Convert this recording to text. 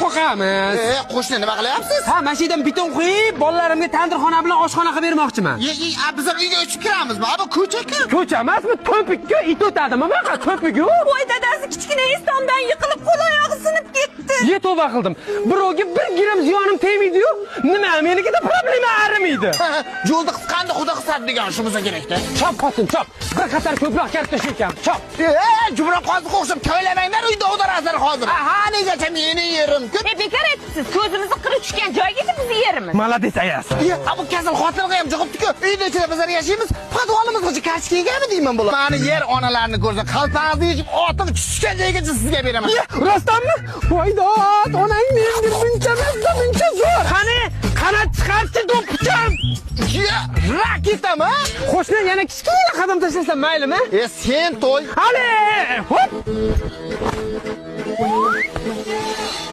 Qoqamiz. E, qo'shni, nima qilyapsiz? Ha, mana shu yerdan beton quyib, bolalarimga tandirxona bilan oshxona qilib bermoqchiman. Ye, ye, a, bizlar uyga uchib kiramizmi? A, bu ko'cha-ku. Ko'cha emasmi? To'pikku, it o'tadimi? Bunaqa to'pik-ku. Voy, dadasi, kichkina istomdan yiqilib, qo'l oyog'i sinib ketdi. Ye, tavba qildim. Birovga bir gram ziyonim tegmaydi-yu. Nima, menikida problema arimaydi. Yo'lda qisqandi, xudo qisadi degan shu bo'lsa kerakda. Chop, xotin, chop. Bir qator ko'proq kartoshka ekan. Chop. E, jumron qoziqqa o'xshab to'ylamanglar, uyda o'tarasizlar hozir. Aha, negacha meni yerim. Ko'p. E, bekor aytibsiz. Ko'zimizni qiri tushgan joygacha bizni yerimiz. Молодец, ayasi. Ye, a, bu kasal xotinga ham jug'ibdi-ku. Uyda ichida bizlar yashaymiz. Podvalimizgacha kashkegami deyman bular. Mani yer onalarni ko'rsa, qalpag'ingizni yechib, otim tushgan joygacha sizga beraman. Ye, rostdanmi? Voy dod, onang menga buncha mazza, buncha zo'r. Qani, qanot chiqarchi, do'ppicham. Ye, raketami? Qo'shni, yana kichkina qadam tashlasam maylimi? E, sen to'y. Hali, hop.